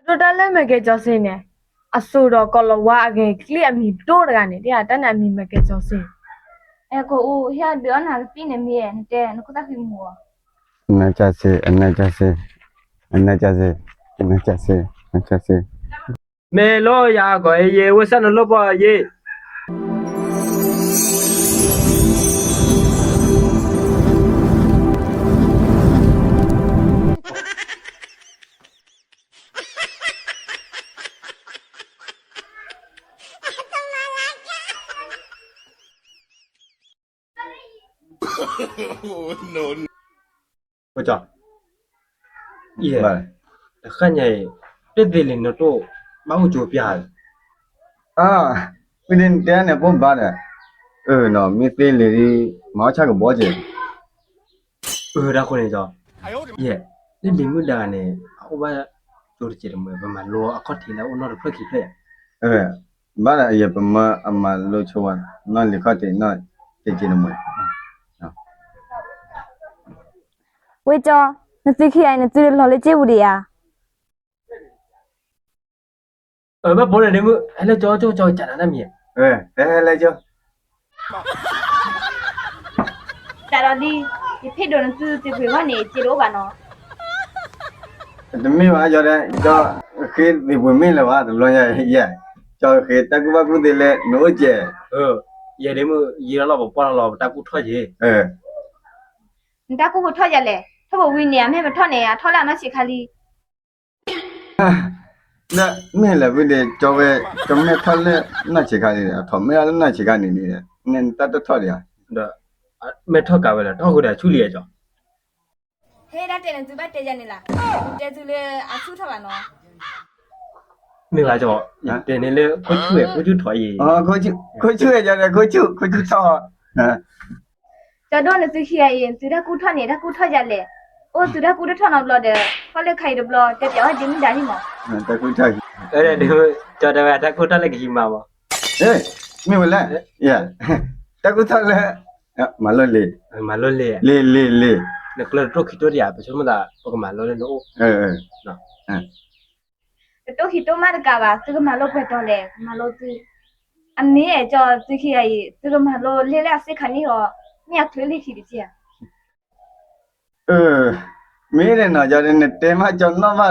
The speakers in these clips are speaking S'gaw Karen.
ဒိၣ်တၢ်လၢမဲာ်ကဲကၠီၤစ့န့ၣ်, အစိာ်ဒီးကီၤလၤဝါအဂဲၤကျံအမံၤဒိၣ်တဂၤန့ၣ် ဒ်တၢ်န့ၣ်အမံၤမဲာ်ကဲကၠီၤစ့. အဲ ကအိၣ် ဟ့ၣ်ဒုးအီၣ်နၤကသံၣ်န့ၣ်မ့ၢ် နတဲနခိၣ်သၣ်ဃံမူၤ. အနၢ်ကၠီၤစ့, အနၢ်ကၠီၤစ့, အနၢ်ကၠီၤစ့, အနၢ်ကၠီၤစ့, အနၢ်ကၠီၤစ့. မ့ၢ်လီၤယၤအဂီၢ်အံၤ ယဝဲဆၣ်နလိၣ်ပီယ့ၢ်. ကၠီ, ယဲ, တဃၣ်ညါအံၤ, တသ့လံနတိၢ်, ဘၣ်အိၣ်ကၠိပျၢ်လီၤ. အါ, ဖုဒ့နတဲန့ၣ် ဖိဘၣ်ဒီး, အၢနီၤ မ့ၢ်သ့လံ, မၤအီၣ်ဆၣ်ကဘီက့ၤ. အၢ တၢ်ဃိန့ၣ်ကၠီ, ယဲ, လၢလံၤမုၣ်ဒါဂၤန့ၣ် အအိၣ်ဘၣ်ကၠိတစဲးတမှဲၤ ပမၤလိအခီၣ်ထံးလၢအအိၣ်နီတဖျၢၣ်ခံဖျၢၣ်. ဘၣ်ဒီးယဲ ပမၢအမၤလိဆိဝဲ, နီၢ်လံၤခီၣ်ထံးနီၢ်တစဲးတမှဲၤ. ဝဲကၠီ, နသုခံဂၤအံၤ နသုတလီၤလၢက့ၢ်ပူၤဒံးဧါ. ဘၣ်ပိာ်န့ၣ်ဒ့မုၣ် ဟဲလၢကၠီကၠီကၠီကၢ်နၤတၢ်မံၤ, ဟဲလၢကၠီ. တၢ်ဒီးလံ, ယဖ့ၣ်ဒိၣ်နသုသ့ၣ်ပှ့ၤဂီၢ်န့ၣ် စ့တအိၣ်ဘၣ်နီၤ. တမ့ၢ်ဘၣ်ယီၤဒီး, ကၠီဃ့သ့ၣ်ပှ့ၤမ့ၢ်လၢၤဘၣ် တဘျီညါ, ကၠီဃ့တၢ်ကူၣ်ဘၣ်ကူၣ်သ့လၢနအိၣ်ကဲး. ယဲဒ့မုၣ် ယံာ်လီၤလီၤ ပပှၢ်လီၤလီၤ ပတၢ်ကူၣ်ထီၣ်ယဲ. နတၢ်ကူၣ်ကထီၣ်ယၤလဲၣ်, ထီၣ်ပဝံၤန့ၣ် အမ့ၢ်ပထီၣ်န့ၣ် အထီၣ်လၢအနီၢ်ဆံးခါလံ. ဒီးမ့ၢ်လၢဖုဒ့ကၠီဝဲ, ကၠီမ့ၢ်ထီၣ်လၢနီၢ်ဆံးခါလံ, အထီၣ်မ့ၢ်လၢနီၢ်ဆံးခါန့ၣ်, နတၢ်တထီၣ်ဒံးဧါ. ဒီးမ့ၢ်ထီၣ်ကးဝဲလဲၣ်, ထီၣ်ဃုာ်ဒီးဆူၣ်လံအကၠီ. ဟဲဒၣ်တဲနသုဘၣ်တဲယၤန့ၣ်လီၤ, တဲသုလၢအဆူၣ်ထီၣ်ဘၣ်နီၤ. မ့ၢ်ဘၣ်ကၠီ, တဲန့ၣ်လၢခိၣ်ဆူၣ်ဝဲ ခိၣ်ဆူၣ်ထီၣ်အံၤ, ခိၣ်ဆူၣ်ဝဲကၠီဒီး ခိၣ်ဆူၣ်, ခိၣ်ဆူၣ်ထီၣ်. ကၠီဒိၣ်နသုခံဂၤအံၤ သုတၢ်ကူၣ်ထီၣ်န့ၣ် တၢ်ကူၣ်ထီၣ်ယၤလဲၣ်. အိၣ်သုတၢ်ကူၣ်တထီၣ်နီတဘျီဒီး ထီၣ်လၢခါအံၤတဘျီ တဲပၠးဝဲဒ့မုၣ်ဒါဟံၣ်မး. တၢ်ကူၣ်ထီၣ်, ကၠီတဲဝဲတၢ်ကူၣ်ထီၣ်လၢကဟံးမးမး. မ့ၢ်ဝဲလဲၣ်, တၢ်ကူၣ်ထီၣ်လၢ, မၤလိလံ, မၤလိလံ, လံလံလံ, နကျၢၤတတိၢ်ခံတိၢ်တယၤ ပဆိကမိၣ်သး ပကမၤလိလၢနအိၣ်. တတိၢ်ခံတိၢ်မးတကးဘၣ် သုကမၤလိပှဲၤတီၤလဲၣ် ကမၤလိသု. အမ့ၢ်အဲၣ်ကၠီသုခံဂၤအံၤ သုကမၤလိလ့ၣ်လၢအစ့ၢ်ခါန့ၣ်ဟီ, မ့ၢ်အချုးလံခံတက့ၢ်ဧါ. မ့ၢ်ဒ်နီၤ ကၠီဒ်နတဲမးကၠီနီၣ်ဘၣ်ဒီး, စးထီၣ်လၢ,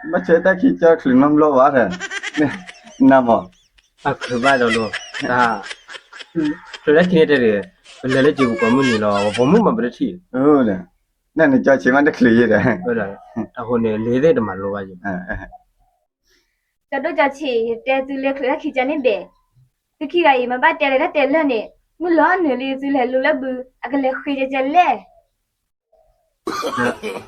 ကၠီဒိၣ်ထီၣ်အံၤ ဘၣ်ဆၢတၢ်ခံကၠီချုးနီတဘျီဘၣ်ဒီး, နမ့ၢ်, အချုးဘၣ်ဒီးလိၤ, ချုးလၢခံန့ၣ်တဲဒီး, ပလဲၤလၢကၠံၤပူၤကိးမုၢ်နံၤလီၤ ပပိာ်မုၣ်မးပတထံၣ်, နကၠီဆံးမးတချုးယဲဒီး, အဃိန့ၣ် လ့ၣ်သ့ၣ်တမၤလိဘၣ်ယဲ. ကၠီဒိၣ်ကၠီဆံး ယတဲသုလၢချုးတၢ်ခံကၠီန့ၣ်ဘၣ်, သုခံဂၤအံၤ မ့ၢ်ဘၣ်တဲလၢတၢ်တဲလၢာ်န့ၣ် မုၢ်လီၤနုာ်လံ သုလဲၤလိၤလၢဘု အကလဲၤဃ့ကဲကဲလဲၣ်.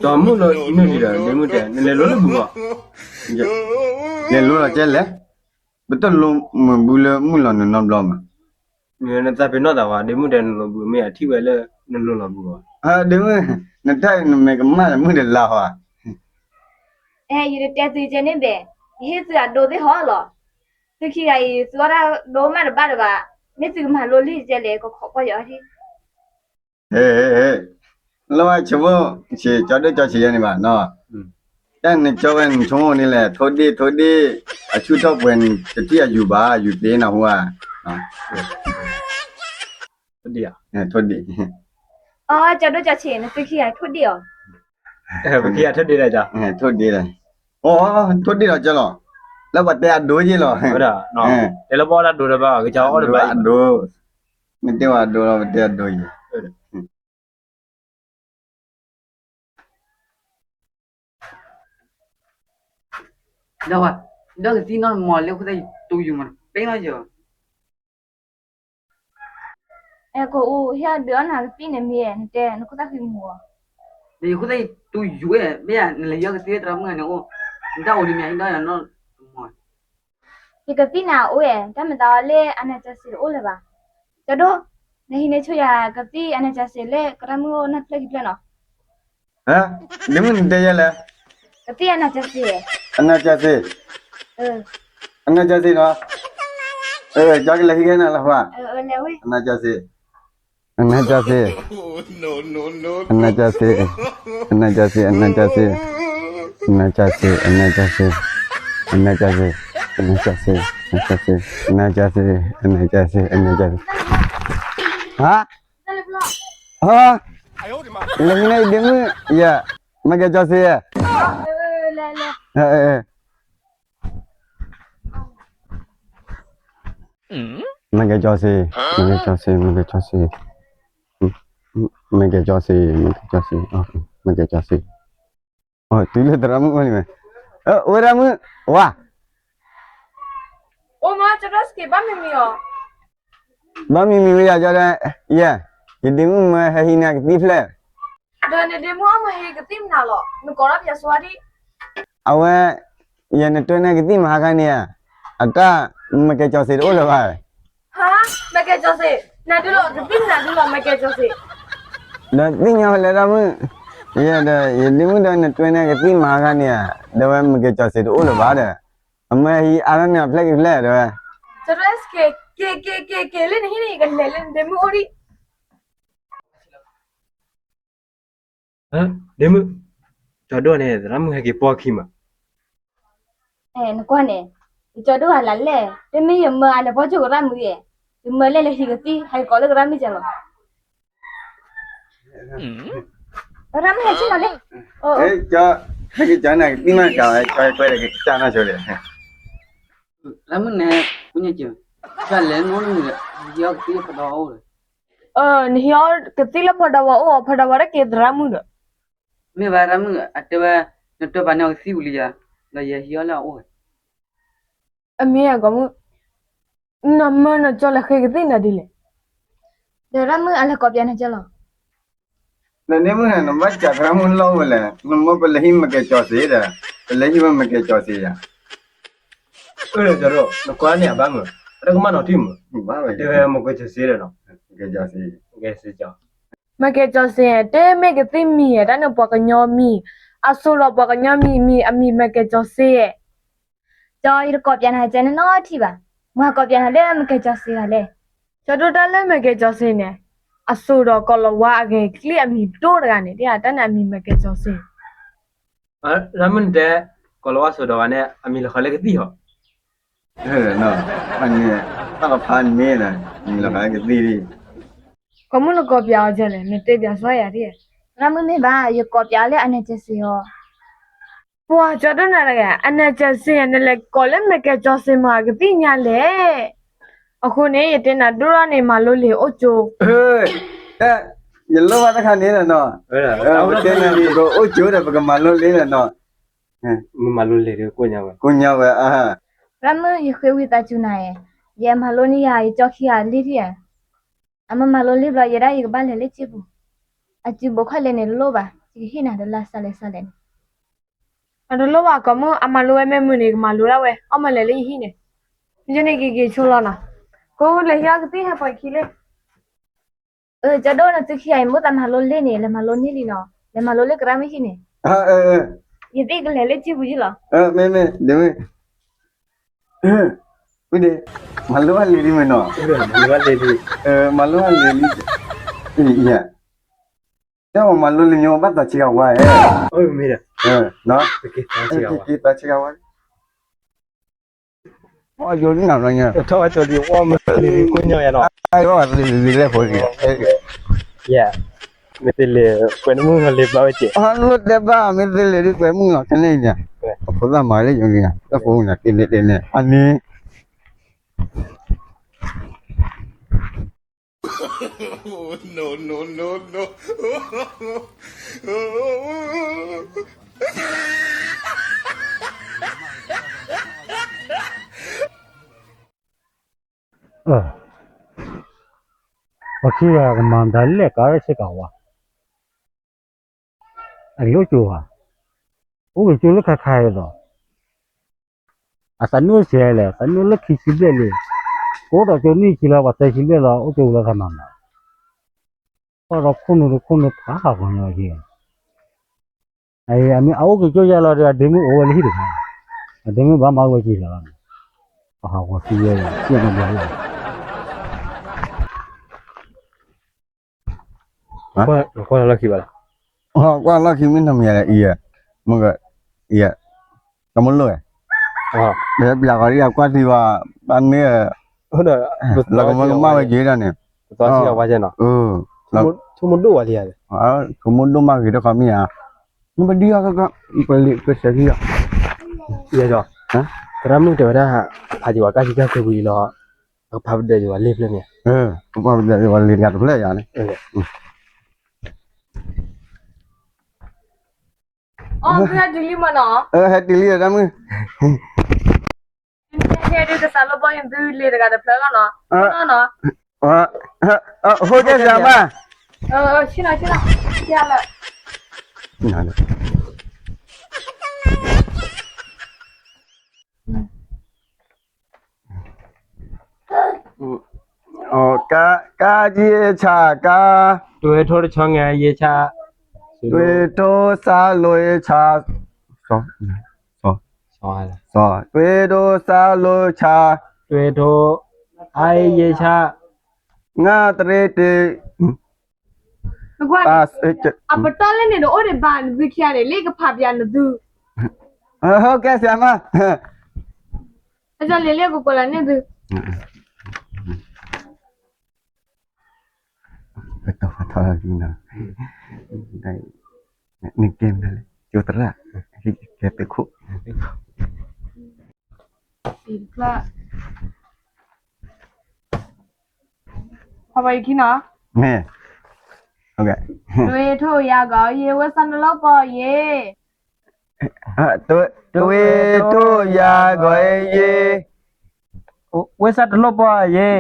ကၠီမုၢ်လီၤနုာ်လံဒီး ဒ့မုၣ်တဲ နလဲၤလိၤလၢဘုဂီၢ်, လဲၤလိၤလီၤကဲလဲၣ်, ပတလိၤမုာ်ဘုလၢမုၢ်လီၤနုာ်နီတဘျီမး. နသးပ့ၤနီၣ်သးဝဲ ဒ့မုၣ်တဲနလိၤဘုမ့ၢ်အထံၣ်ဝဲလၢ နလိၤလီၤဘုဂီၢ်, ဒ့မုၣ်, နတၢ်နမဲာ်ကမၣ်မုၢ်တလါဟီဧါ. အဲ ယတတဲသုကဲန့ၣ်ဘၣ်, ယဟ့ၣ်သုအဒိသ့ၣ်ဟီလီၤ. သုခံဂၤအံၤ သုအီၣ်တၢ်ဒိမးတဘၣ်တဘၣ်, မ့ၢ်သုကမၤလိလံကဲလဲၣ် ကခိးကွၢ်ယအီၤဒၣ်. လၢဝဲဆိကမိၣ်ဆံး ကၠီဒိၣ်ကၠီဆံးယဲန့ၣ်ဘၣ်နီၤ, တၢ်နကၠီဝဲနဆိကမိၣ်န့ၣ်လဲၣ် ထိၣ်ဒ့ၣ်ထိၣ်ဒ့ၣ်, အဆူၣ်ထီၣ်ပှဲၤန့ၣ် တထံၣ်အယူၤဘၣ် ယူၤသ့နၢ်ဟူဧါ. ထိၣ်ဒ့ၣ်, အီ ကၠီဒိၣ်ကၠီဆံး နသုခံဂၤထိၣ်ဒ့ၣ်အီၤ, ပခံဂၤထိၣ်ဒ့ၣ်လီၤ, ထိၣ်ဒ့ၣ်လီၤ, အီ ထိၣ်ဒ့ၣ်လီၤကၠီလီၤ, လၢပှၤတဲအဒိယ့ၢ်လီၤ, တဲလၢပှၤအီၣ်တၢ်ဒိဒီးဘၣ် ကစၢ်အီၣ်တဘၣ်အဒိ, မ့ၢ်တဲဝဲအဒိလီၤ ပတဲအဒိယ့ၢ်. ဒီးဝဲ, ဒီးကသံၣ်နီၢ်မီၤလၢခိၣ်သၣ်ယတူယူၤမး ပ့ၢ်လီၤယၤ. အဲ ကအိၣ် ဟ့ၣ်ဒုးအီၣ်နၤကသံၣ်န့ၣ်မ့ၢ် နတဲနခိၣ်သၣ်ဃံမူၤအီၤ, ယခိၣ်သၣ်ယတူယူၤဝဲ မ့ၢ်ယၤ နလဲၤယီကသံၣ်လၢသရၣ်မုၣ်ဂၤန့ၣ်အိၣ်, နတၢ်အိၣ်ဒ်မ့ၢ်အဟ့ၣ်ဒီးယၤနီၢ်တမီၤ. ယကသံၣ်န့ၣ်အိၣ်ဝဲ တၢ်မၤသးအီၤလၢအနၢ်ကၠီစ့တအိၣ်လၢၤဘၣ်. ကၠီဒိၣ်, နဟံးန့ၢ်ဆိယၤကသံၣ်အနၢ်ကၠီစ့လၢသရၣ်မုၣ်အိၣ်နီတဖျၢၣ်ခံဖျၢၣ်နီၤ. ဒ့မုၣ်နတဲယဲလဲၣ်, ကသံၣ်အနၢ်ကၠီစ့, အနၢ်ကၠီစ့, အနၢ်ကၠီစ့နီၤ, ကၠီကလဲၤဟံးကဲနၤလၢၤဘၣ်, အနၢ်ကၠီစ့. အနၢ်ကၠီစ့, အနၢ်ကၠီစ့, အနၢ်ကၠီစ့, အနၢ်ကၠီစ့, အနၢ်ကၠီစ့, အနၢ်ကၠီစ့, အနၢ်ကၠီစ့, အနၢ်ကၠီစ့, အနၢ်ကၠီစ့, အနၢ်ကၠီစ့, အနၢ်ကၠီစ့, အနၢ်ကၠီစ့, ဟါ, ဟါ, လၢဟံးန့ၢ်ဒ့မုၣ်, ယဲ, မ့ၢ်ကဲကၠီစ့ယဲ, မ့ၢ်ကဲကၠီစ့, မ့ၢ်ကဲကၠီစ့, မ့ၢ်ကဲကၠီစ့, မ့ၢ်ကဲကၠီစ့, မ့ၢ်ကဲကၠီစ့, မ့ၢ်ကဲကၠီစ့, တုၤလၢသရၣ်မုၣ်အိၣ်န့ၣ်ဝဲ, အိၣ်ဝဲဒၣ်မုၣ်, ဝါ, အိၣ်မး ကၠီဒိၣ်စက့ၤ ဘၣ်မံၤမံၤအီၤ, ဘၣ်မံၤမံၤဝဲယၤကၠီဒိၣ်, ယဲ, ယဒ့မုၣ်မၢဟဲဟံးန့ၢ်ကသံၣ်ဖျဲၣ်, ဒီးနဒ့မုၣ်အီၣ်မၢဟံးကသံၣ်မနုၤလီၤ နကိးထီၣ်ပယီၤဆိဒံး, အဝဲ, ယဲနတွဲန့ၢ်ကသံၣ်မဟါခါန့ၣ်ဧါ, အတၢ်, မ့ၢ်ကဲကၠီစ့တအိၣ်လၢၤဘၣ်, ဟါ, မ့ၢ်ကဲကၠီစ့, နဒုလီၤ ကသံၣ်မနုၤဒုလီၤ မ့ၢ်ကဲကၠီစ့, ဒီးသ့ၣ်ညါဝဲလၢဒၣ်မုၣ်, ယဲဒီး ယဒ့မုၣ်ဒီးနတွဲန့ၢ်ကသံၣ်မဟါခါန့ၣ်ဧါ, ဒီးဝဲမ့ၢ်ကဲကၠီစ့တအိၣ်လၢၤဘၣ်ဒီး, အမၢဟံးအါထီၣ်န့ၢ်အဖျဲၣ်က့ၤဖျဲၣ်ဒီးဝဲ, ကၠီဒိၣ်စက့ၤ, က့ၤက့ၤက့ၤက့ၤလၢနဟံၣ်န့ၣ် ယကလဲၤလၢနဒ့မုၣ်အိၣ်ဒံး ဒ့မုၣ်, ကၠီဒိၣ်န့ၣ် သရၣ်မုၣ်ဟဲက့ၤပိာ်ခံမး, နကွၢ်န့ၣ်, ယကၠီဒိၣ်ဂၤလၢ်လဲၣ်, တမ့ၢ်ယမၢအလဲၤပိာ်ကၠိကရၣ်မုၣ်ဧါ, ယမၢလဲၤလၢဟံးကသံၣ် ဟဲက့ၤကိးလၢကရၣ်မုၣ်ကၠီလီၤ, သရၣ်မုၣ်ဟဲဆ့ၣ်နီၤလံ, ကၠီ, ဟဲက့ၤကၠီန့ၣ် ကသံၣ်မ့ၢ်ကၤဝဲ ကၠီကွဲဒီးကစၢ်နီၢ်ဆိလဲၣ် သရၣ်မုၣ်န့ၣ်, ကလဲၤနီတမံၤဒီး, ဟံးအီၣ်ကသံၣ်လၢဖီဒီဝါအိၣ်ဒီး, နဟံးအီၣ်ကသံၣ်လၢဖီဒီဝါအိၣ် ဖီဒီဝါတက့ၤသရၣ်မုၣ်ဒီး, မ့ၢ်ဘၣ်သရၣ်မုၣ်, အတဲဝဲ, နတွဲပာ်န့ၢ်အီၤကသံၣ်ပူၤလံယၤ, ဒီးယဟံးအီၣ်လၢအအိၣ်ဝဲ, အမ့ၢ်အကိးမုၣ်, နမၢနကၠီလဲၤဃ့ကသံၣ်နၤဒ်လဲၣ်, ဒီးသရၣ်မုၣ်အလဲၤကိးပၠးနၤကၠီလီၤ နဒ့မုၣ်န့ၣ် နဘၣ်စးသရၣ်မုၣ်လီၢ်ဝဲလဲၣ်, နမၢပလဲၤဟံးမ့ၢ်ကဲကၠီစ့ဒီး, ပလဲၤဟံးဝဲမ့ၢ်ကဲကၠီစ့ယၤ, အၢ ကၠီဒိၣ် နကွၢ်န့ၢ်အဘၣ်မုၢ်, အတကမၣ်နီၤထံၣ်မုၢ်, တဲဝဲမ့ၢ်ကဲကၠီစ့ဒီးနီၤ, မ့ၢ်ကဲကၠီစ့, တမ့ၢ်ကသံၣ်မံၤဧါ, တၢ်န့ၣ်ပှၤကညီမံၤ, အစိၤဒီးပှၤကညီမံၤ, မံၤအမံၤမ့ၢ်ကဲကၠီစ့, ကၠီ ယတကိးပၠးနၤကဲန့ၣ်နီတထံၣ်ဘၣ်, မ့ၢ်ဟးကိးပၠးနၤလၢမ့ၢ်ကဲကၠီစ့ဂၤလဲၣ်, ကၠီဒိၣ်တၢ်လၢမ့ၢ်ကဲကၠီစ့န့ၣ်, အစိၤဒီးကီၤလၤဝါအဂဲၤကျံအမံၤဒိၣ်တဂၤန့ၣ် တၢ်န့ၣ်အမံၤမ့ၢ်ကဲကၠီစ့ သရၣ်မုၣ်တဲ, ကီၤလၤဝါစိၤဒီးဂၤန့ၣ် အမံၤလီၤဃာ်လၢကသံၣ်ဟီ, တၢ်လီၤဖးန့ၣ်, မံၤလီၤဃာ်လၢကသံၣ်လံ, ကိးမုၣ်နကိးပၠးအီၤကဲလဲၣ်, နတဲပၠးစှၤယၤဒ်, သရၣ်မုၣ်မ့ၢ်ဘၣ် ယကိးပၠးအီၤလၢအနၢ်ကၠီစ့အီၤ ပှၤကၠီဒိၣ်နၤတဂၤ အနၢ်ကၠီစ့ နလဲၤကိးလၢမ့ၢ်ကဲကၠီစ့မ့ၢ်ကသံၣ်ညါလဲၣ်, အဃိန့ၣ် ယတဲနၤဒိၣ်ထီၣ်န့ၣ် မၤလိလံာ်အိၣ်ကၠိ, ယလိၣ်ဘၣ်တခါန့ၣ်လီၤနီၤ, ပတဲနၤ ပကအိၣ်ကၠိဒီး ပကမၤလိလံာ်လီၤနီၤ, မၤလိလံာ်ဒီး ကိညါဝဲ, ကိညါဝဲ, သရၣ်မုၣ် ယဃ့ဝံသးစူၤနၤဧၢ, ယမၤလိန့ၢ်ယၤ ယကၠီခံဂၤလံထံၣ်ဧါ, အမ့ၢ်မၤလိလံာ်ဘျီ ယဲဒၣ်ယကဘၣ်လဲၤလၢကၠ့ပူၤ, အစုဘိးခီၣ်လဲၣ်န့ၣ် တလိၣ်ဘၣ်, ယကဟ့ၣ်နၤတလါစးလဲၣ်စးလဲၣ်န့ၣ်, အတလိၣ်ဘၣ်ကိးမုၣ် အမၤလိဝဲမ့ၢ်မုာ်န့ၣ် ကမၤလိဒၣ်ဝဲ အီၣ်မၤလဲၤလၢယဟံၣ်န့ၣ်, ယန့ၣ်က့ၤက့ၤဆိလီၤနီၤ, ကိးလဲၤဟံးအီၣ်ကသံၣ်ဟဲပှဲၤခံလံ, ကၠီဒိၣ်နသုခံဂၤအံၤ မ့ၢ်သးမၤလိလံာ်န့ၣ် လဲၤမၤလိန့ၢ်လံနီၤ, လဲၤမၤလိလၢကရၢမုၢ်ဟံၣ်န့ၣ်, ယသ့ၣ်ကလဲၤလၢကၠ့ပူၤယ့ၣ်လီၤ, မ့ၢ်မ့ၢ် ဝံၤဒီး, မၤလိဘၣ်လံာ်လံမ့ၢ်နီၤ, မၤလိဘၣ်လံာ်လံ, မၤလိဘၣ်လံာ်လံ, တၢ်မၤလိလံာ်ညီဘၣ်သးဆံးဂၤဝါဧၢ, မ့ၢ်ဒီး, က့ၤသးဆံးဂၤဝါ, အီၣ်ကၠိလံနီၤ, ထီၣ်အီၣ်ကၠိလံ, အီၣ်မ့ၢ်လံလံကိညါယၤနီၤ, အီၣ်လံလံလံလဲၣ်ဖိလံ, ယဲ, မ့ၢ်သ့လံာ်ကွဲးမုၣ်လံာ်ဘျီဝဲက့ၤ, အလိၣ်တဲဘၣ် မ့ၢ်သ့လံာ်ဒ်ကွဲးမုၣ်လီၤ ခဲန့ၣ်ညါ, အဖိသၣ်မၤလၢယိၤန့ၣ် တၢ်ဖိမုၣ်န့ၣ် တဲန့ၣ်တဲန့ၣ် အန့ၣ် ပှၤခံဂၤကမၤမတၤလဲၣ် ကါရဲၣ်ဆ့ကၤဝါ, အလိၣ်ကၠိဧါ, အိၣ်ကၠိလၢခါခါအံၤဒီး, အသးနုၢ်ဆံးလဲၣ် သးနုၢ်လၢခံဆံဘျဲၣ်လံ, ကအိၣ်ဒီးကၠိနွံဆံလီၤ ပှၤသၢဆံဘျဲၣ်လီၤ အိၣ်ကၠိလၢသးမၤမၤ, ပှၤဒီးခိၣ်နူာ်တခိၣ်နူာ်ဖးဟးဂီၤညီက့ၤ အအံၤအမ့ၢ်အအိၣ်က့ၤကၠိယါလီၤဒီး အဒ့မုၣ်အိၣ်ဝဲလၢဟံၣ်တဂၤ, အဒ့မုၣ်ဘၣ်မၤအိၣ်ဝဲက့ၤလီၤ, ပှၤဟးဂီၤသံဝဲ ပျဲၢ်နီတဘျီလၢ ကွၢ်လီၢ်ခံဘၣ်လီၤ, ကွၢ်လီၢ်ခံမ့ၢ်နီၢ်မံၤလဲၣ်, အံၤ, မ့ၢ်, အံၤ, တမူလိၣ်, ပျးဃီၤဒ်အကွၢ်သံဘၣ်, ဘၣ်န့ၣ်, လီၤကမၢကမၣ်ဝဲက့ၤဒီးန့ၣ်, ဆိကမိၣ်ဒိၣ်မးဂ့ၤတခီမ့ၢ်ဧါ, ပဒုးအီၤကက, ပလံာ်ကဆဲးခံလီၤ, ယဲ, သရၣ်မုၣ်တဲဝဲဒၣ်, ဖးယဝၤကၢ်ခံကၢ်ခွဲးပူၤလီၤ, ကဖးပဒဲးယဝၤလ့ၢ်ဖျၢၣ်န့ၣ်, ကဖးပဒဲးယဝၤလ့ၢ်တဂၤတဖျၢၣ်ယၤန့ၣ် အီၣ်မုၢ်ဟဲတုၤလံမ့ၢ်နီၤ, ဟဲတုၤလံတၢ်မုၢ်, ဟဲတုၤကစးလိပီယသူလ့ၢ်တဂၤတဖျၢၣ်လီၤနီၤ, ဟိကဲစမး, ဆ့နီၤဆ့နီၤ, ဆ့လၢ ကါယ့ဆၣ်ကါ, တွဲထိတဆီငါယ့ဆၣ်, တွဲထိစၢ်လိဆၣ်, တွဲထိစၢ်လိဆၣ်, တွဲထိ, အါယ့ဆၣ်, ငါတရ့တ့, အပတီၢ်လၢန့ၣ်ဒီးအိၣ်ဒံးဘၣ်နသုခံဂၤန့ၣ် လၢကဖးပၠးနသု, ဟဲကဲစမး, အလံာ်လၢကကိးလၢန့ၣ်သု နကဲမနုၤလဲၣ်, ကၠိသရၣ်, ကဲသုးခိၣ်, ဖီဘီယခံနီၤ, မ့ၢ်, တွဲထိယၤဂီၤယ့ ဝဲစၢ်နလီပီယ့, တွဲထိယၤဂီၤယ့, ဝဲစၢ်တလီပီယ့,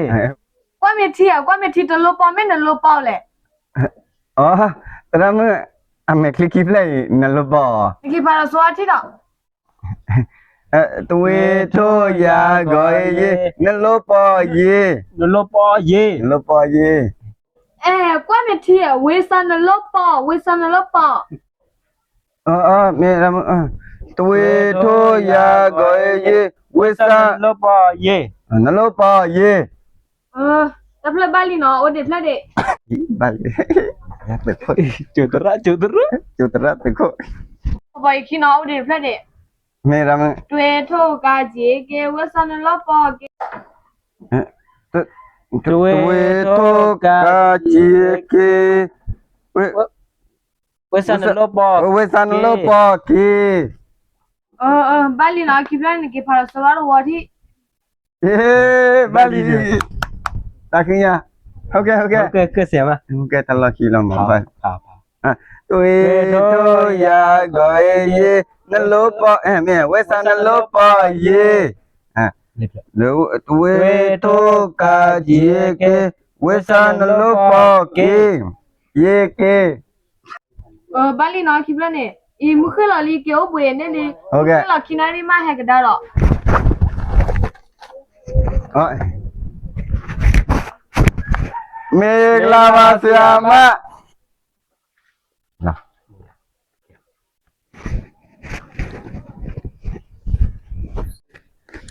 ကွၢ်မ့ၢ်ထံဧါ ကွၢ်မ့ၢ်ထံတလီပီ မ့ၢ်နလီပီလဲၣ်, သရၣ်မုၣ်, အမဲာ်ချံခံဖျၢၣ်အံၤ နလီပီ, နက့ၤဖးဒီးစီထံဒီး တွဲထိယၤဂီၤယ့ နလီပီယ့, နလီပီယ့, နလီပီယ့, ကွၢ်မ့ၢ်ထံဧါ ဝဲစၢ်နလီပီ ဝဲစၢ်နလီပီ, မ့ၢ်, တွဲထိယၤဂီၤယ့ ဝဲစၢ်နလီပီယ့, နလီပီယ့, တၢ်ဖျၢၣ်ဘၣ်လံနီၤ အိၣ်ဒံးဖျၢၣ်ဒံး, ဘၣ်လံ, ကၠိသရၣ်, ကၠိသရၣ်, ကၠိသရၣ်သုးခိၣ်, ဖီဘီယခံနီၤ အိၣ်ဒံးဖျၢၣ်ဒံး, မ့ၢ်, တွဲထိကါယ့က့ ဝဲစၢ်နလီပီက့, တွဲထိကါယ့က့, ဝဲစၢ်နလီပီ, ဝဲစၢ်နလီပီက့, ဘၣ်လံနီၤ ခံဖျၢၣ်န့ၣ် က့ၤဖးဒီးစီဘၣ်တဝီထံၣ်, ဘၣ်လံ, တၢ်ခံညါ, ကဲ, ကဲ, တၢ်လီၢ်ခံလီၤမး, တွဲထိယၤဂီၤယ့ နလီပီ, မ့ၢ်, ဝဲစၢ်နလီပီယ့, တွဲထိကါယ့က့, ဝဲစၢ်နလီပီက့, ယ့က့, ဘၣ်လံနီၤ ခံဖျၢၣ်န့ၣ်, အံၤမုၢ်ဃ့ၢ်လီၤလံ က့ၤအိၣ်ဘှံးန့ၣ်လံ, မုၢ်ဃ့ၢ်လီၤခံနၣ်ရံၣ်မးဟဲကဒါဒီး, မ့ၢ်ကလၤဘၣ်စှၤမး,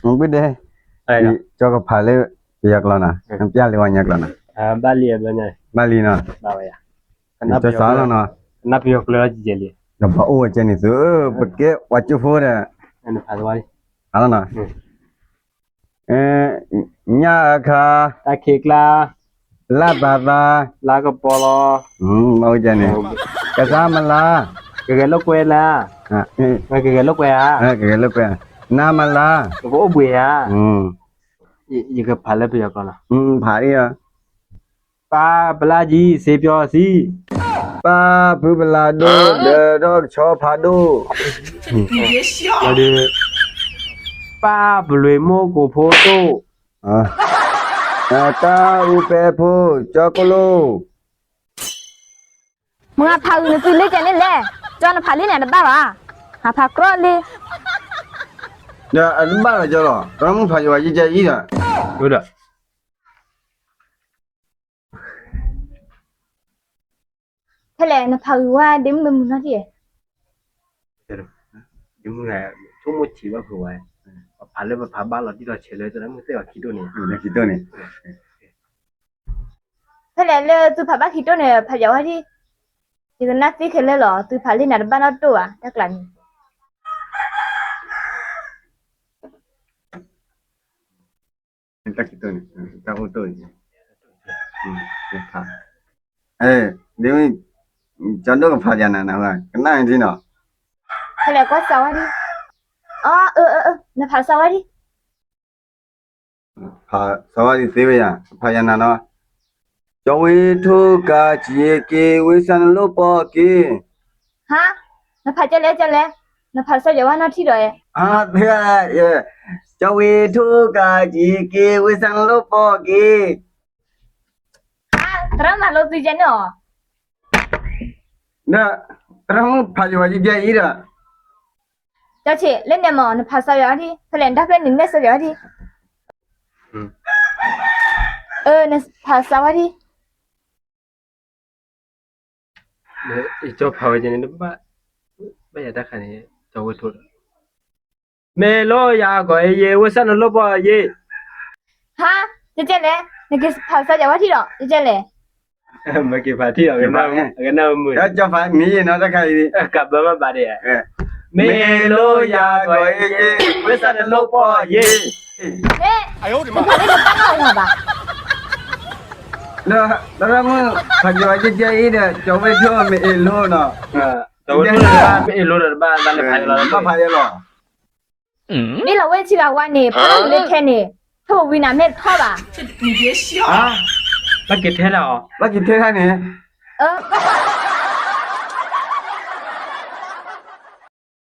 ဘုဒဲ, ကၠီကဖးလၢပယီၤကျိာ်နီၤ, ပျၢ်လၢပှၤကညီကျိာ်နီၤ, ဘၣ်လံနီၤ, ကၠီစးလီၤနီၤ, နဘၣ်အိၣ်ဝဲကဲန့ၣ်သု, ပကဲပှၤကၠိဖိဒီး, ညၣ်အခါ, တၢ်ခံးကျါ, လၢ်သးသး, လါကပီၤလီၤ, မ့ၢ်ဝဲကဲန့ၣ်, ကစၢ်မလါ, ကဂဲၤလိာ်ကွဲလါ, ကဂဲၤလိာ်ကွဲဧါ, ကဂဲၤလိာ်ကွဲ, နၤမလါ, ကအိၣ်ဘှံးဧါ, ယကဖးလၢပယီၤကျိာ်နီၤ, ဖးအံၤ, ပၢ်ပလါကံ စ့ပျီစံ, ပၢ်ဖုပလးဒိၣ် ဒီးထီၣ်ကဆီဖးဒိၣ်, ပၢ်ပလွံၢ်မိၢ်ကိးဖိတိၣ်, တၢ်အူပဲဖိကၠီကိၣ်လိၣ်, မ့ၢ်ဖးဂ့ၤနသုလ့ၢ်ကဲန့ၣ်လဲၣ်, ကၠီနဖးလံန့ၣ်တဘၣ်ဘၣ်, ဟးဖးကြီလံ, ဒီးအတဘၣ်လီၤကၠီလီၤ, တၢ်မုၢ်ဖးယဝၤယကဲအံၤဒီး, ဖဲလဲၣ် နဖးဂ့ၤဝဲ ဒ့မုၣ်ကမုာ်နီၢ်ထံၣ်, ဒ့မုၣ်ဆိကမိၣ်ထံၣ်ဘၣ်ဖုးဝဲ, ပဖးလၢပဖးဘၣ်လီၤတံၢ်လီၤဆဲးလၢတၢ်မုၢ်သ့ၣ်အီၤခံတိၢ်န့ၣ်, ခံတိၢ်န့ၣ်, ဖဲလဲၣ်လၢသုဖးဘၣ်ခံတိၢ်န့ၣ် ဖးယဝဲဒၣ် ယကနၣ်သ့ခဲလၢာ်လီၤ, သုဖးလံာ်နၤတဘၣ်နီတတိၢ်ဘၣ်, တၢ်ကျးန့ၣ် တၢ်ခံတိၢ်န့ၣ် တၢ်အိၣ်တိၢ်န့ၣ်, ဖး, ဒ်မ့ၢ် ကၠီဒိၣ်ကဖးယၤနၤနၤ, ကနၣ်ထံနီၤ, ဖဲလဲၣ်ကွၢ်စးဝါဒံ, အၢ အၢ နဖးစးဝါဒံ, ဖးစးဝါဒံသ့ဝဲယၤ, ဖးယၤနၤနီၤ, ကၠီဝ့ထိၣ်ကးကံက့ၤ ဝ့စၢ်နလိၣ်ပီၢ်က့ၤ ဟါ, နဖးကဲလဲၣ်ကဲလဲၣ်, နဖးစၢ်ယွၤဝဲနီၢ်ထံဒီး, သ့, ကၠီဝ့ထိၣ်ကးကံက့ၤ ဝ့စၢ်နလိၣ်ပီၢ်က့ၤ, သရၣ်မုၣ်မၤလိသုကဲန့ၣ်အီၤ, သရၣ်မုၣ်ဖးယဝၤယကဲအံၤဒီး, ကၠီဆံး လၢန့ၣ်မ့ၢ် နဖးစၢ်ယွၤဝဲဒံ, ဖဲလဲၣ်နတၢ်ဖျၢၣ်န့ၣ် နဲၣ်စၢ်ယွၤဝဲဒံ, အၢ နဖးစၢ်ဝဲဒံ ကၠီဖးဝဲန့ၣ်, ဘၣ်ယၤတၢ်ခါန့ၣ်, ကၠီဝ့ထိၣ်ဒီး, မ့ၢ်လိၣ်ယၤအဂီၢ်အံၤယ့ၤ ဝ့စၢ်နလိၣ်ပီၢ်ယ့ၤ, ဟါ, ကဲကဲလဲၣ်, နက့ၤဖးစၢ်ယွၤဝဲထံဒီး ကဲကဲလဲၣ်, မ့ၢ်က့ၤဖးထံဒီး ကနၣ်မုာ်, ကဘၢဘၣ်ဒံး, မ့ၢ်လိၣ်ယၤအဂီၢ်အံၤယ့ၤ ဝ့စၢ်နလိၣ်ပီၢ်ယ့ၤ, မ့ၢ်, နဖးလံာ်နတၢ်နီၣ်ဘၣ် သရၣ်မုၣ်ဖးယဝၤယကဲအံၤဒီး ကၠီဝ့ထိၣ်မ့ၢ်အ့ၣ်လိၣ်နီၤ, မ့ၢ်အ့ၣ်လိၣ်ဒီးတဘၣ်, ဘၣ်ဖးယလီၤ, မ့ၢ်လီၤဝဲဆံးဂၤဝါန့ၣ် ဖဲလၢကလဲၤထဲန့ၣ်, ထိၣ်ဝံၤနၤမ့ၢ်တထီဘၣ်, ဘၣ်က့ၤထဲလၢအီၤ, ဘၣ်က့ၤထဲတၢ်န့ၣ်, အၢ,